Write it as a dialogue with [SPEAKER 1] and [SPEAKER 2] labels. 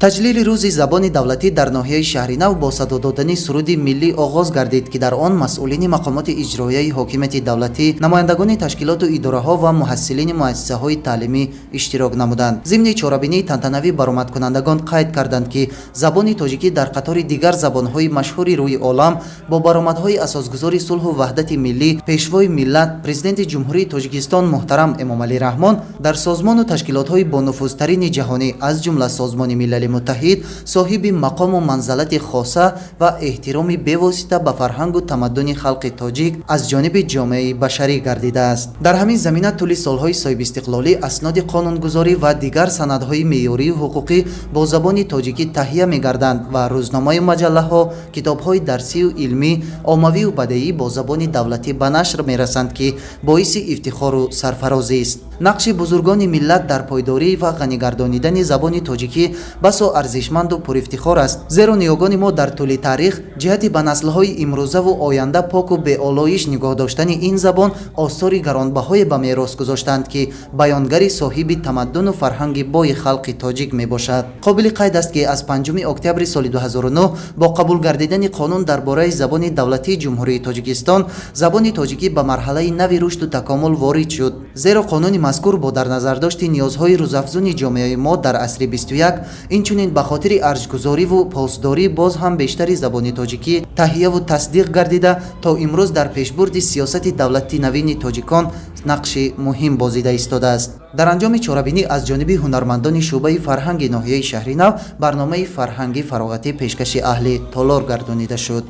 [SPEAKER 1] Таҷлили рӯзи забони давлатӣ дар ноҳияи Шаҳринав бо садо додани суруди миллӣ оғоз гардид, ки дар он масъулини мақомоти иҷроияи ҳокимияти давлатӣ, намояндагони ташкилоту идораҳо ва муҳассилини муассисаҳои таълимӣ иштирок намуданд. Зимни чорабинии тантанавӣ баромадкунандагон қайд карданд, ки забони тоҷикӣ дар қатори дигар забонҳои машҳури рӯи олам бо баромадҳои асосгузори сулҳу ваҳдати миллӣ, Пешвои миллат, Президенти Ҷумҳурии Тоҷикистон муҳтарам Эмомалӣ Раҳмон дар созмону ташкилотҳои бонуфузтарини ҷаҳонӣ, аз ҷумла Созмони Милали Муттаҳид, соҳиби мақому манзалати хоса ва эҳтироми бевосита ба фарҳангу тамаддуни халқи тоҷик аз ҷониби ҷомеаи башарӣ гардидааст. Дар ҳамин замина тӯли солҳои соҳибистиқлолӣ асноди қонунгузорӣ ва дигар санадҳои меъёрию ҳуқуқӣ бо забони тоҷикӣ таҳия мегарданд ва рӯзномаю маҷаллаҳо, китобҳои дарсию илмӣ, оммавию бадеӣ бо забони давлатӣ ба нашр мерасанд, ки боиси ифтихору сарфарозист. Нақши бузургони миллат дар пойдорӣ ва ғанигардонидани забони тоҷикӣ басо арзишманду пурифтихор аст, зеро ниёгони мо дар тӯли таърих ҷиҳати ба наслҳои имрӯзаву оянда поку беолоиш нигоҳ доштани ин забон осори гаронбаҳое ба мерос гузоштанд, ки баёнгари соҳиби тамаддуну фарҳанги бои халқи тоҷик мебошад. Қобили қайд аст, ки аз 5 октябри соли 2009 бо қабул гардидани қонун дар бораи забони давлатии Ҷумҳурии Тоҷикистон забони тоҷикӣ ба марҳалаи нави рушду такомул ворид шуд, зеро қонуни мазкур бо дар назардошти ниёзҳои рӯзафзуни ҷомеаи мо дар асри 21, инчунин ба хотири арҷгузориву посдорӣ боз ҳам бештари забони тоҷикӣ таҳияву тасдиқ гардида, то имрӯз дар пешбурди сиёсати давлати навини тоҷикон нақши муҳим бозида истодааст. Дар анҷоми чорабинӣ аз ҷониби ҳунармандони шӯъбаи фарҳанги ноҳияи Шаҳринав барномаи фарҳангӣ фароғатӣ пешкаши аҳли толор гардонида шуд.